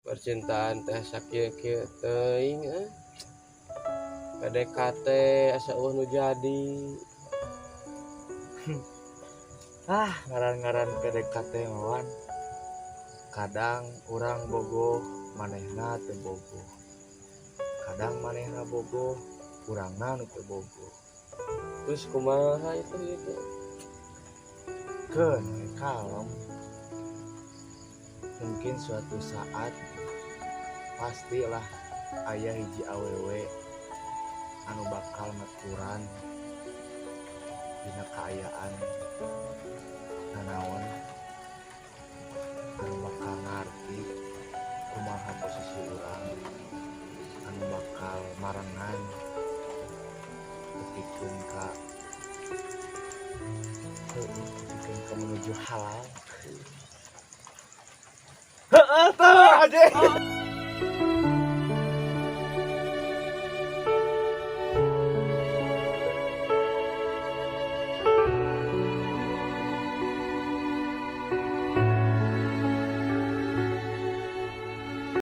Percintaan teh sakieu-kieu teuing, eh. PDKT asa euweuh nu jadi. Ah, ngaran-ngaran PDKT mah, Wan. Kadang urang bogoh, manehna teu bogoh. Kadang manehna bogoh, urangna nu teu bogoh. Terus kumaha itu gitu? Keun we, kalem. Mungkin suatu saat pastilah aya hiji awewe anu bakal maturan dina kaayaan nanaon, anu bakal ngarti kumaha posisi urang, anu bakal marengan tepikeun ka heueuh, tepikeun ka menuju halal. Heeh, tah anjing.